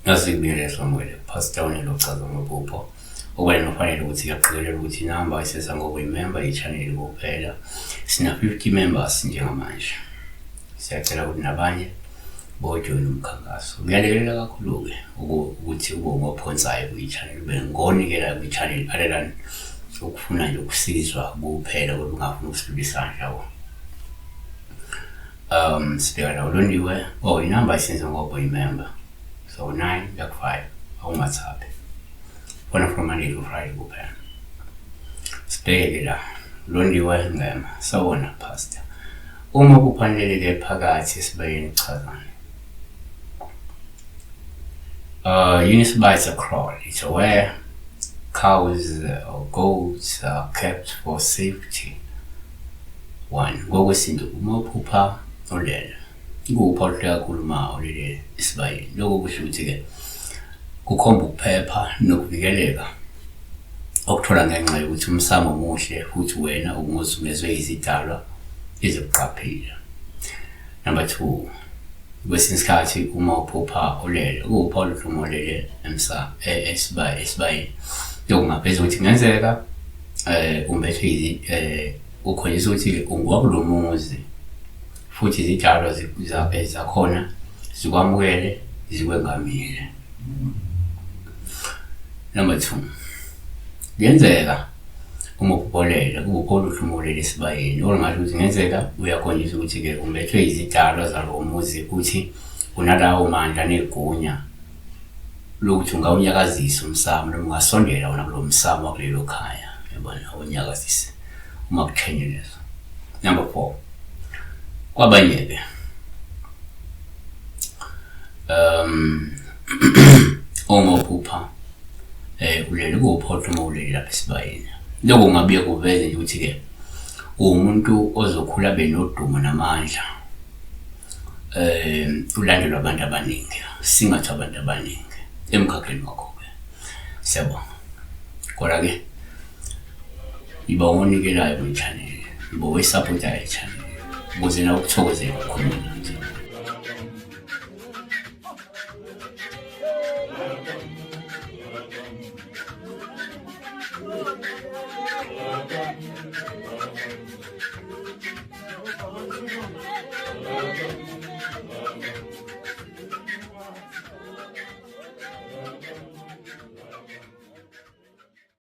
Nasikubingelele samukele Pastor Unelo chaza amaphupho. Okwena nofanele ukuthi kuyaqikelela ukuthi inamba isesa ngoba imember ye-channel kuphela. Sina 50 members njengamanje. Siyacela ukuthi nabanye bojoyina umkhankaso. Kuyalekelela kakhulu-ke ukuthi ube ungophonsayo kwi-channel, ube ngonikelayo kwi-channel other than ukufuna nje ukusizwa kuphela kodwa ungafuni ukusidlulisa isandla yabo. Sibheka la uLondiwe. Oh, inamba isenza ngoba uyimember. So 9 yak 5 awungathaphi. Fona from Monday to Friday kuphela. Sibheke la. Londiwe Ngema. Sawona pastor. Uma kuphaneleke phakathi esibayeni kuchazani? Unisibaya is a kraal. It's where cows or goats are kept for safety. One, ngokwesintu uma uphupha ulele, kuwupha oluhle kakhulu uma ulele esibayeni. Lokho kusho ukuthi-ke kukhomba ukuphepha nokuvikeleka okuthola ngenxa yokuthi umsamo muhle futhi wena ungozungezwe izidalwa ezikuqaphile. Number two, Kwesinye isikhathi uma uphupha ulele, kuwupha oluhle uma ulele esibayeni. Lokhu kungaveza ukuthi kungenzeka umbethwe ukhonjiswa ukuthi ungowakulo muzi futhi izitshalo zakhona zikwamukele zikwengamile. Number two, kuyenzeka uma ukubolele kuwuphi oluhle uma ulele esibayeni okungasho ukuthi kungenzeka uyakhonjiswa ukuthi-ke umbethwe izidalwa zalowo muzi futhi unalawo mandla negunya lokuthi ungawunyakazisa umsamo noma ungasondela wona kulowo msamo wakulelo khaya yabona unyakazise uma kuthenyelezwa. Number four, kwabanye-ke uma uphupha ulele kuwuphotho uma ulele lapha esibayeni. Lokho kungabuye kuveze nje ukuthi-ke uwumuntu ozokhula abe nodumo namandla ulandelwa abantu abaningi, singathi abantu abaningi emkhakheni wakho-ke. Siyabonga. Kodwa-ke yiba onikelayo kwi-channel, yiba oyisapotayo i-channel ukuze nawe ukuthokozele ukukhuluma nathi.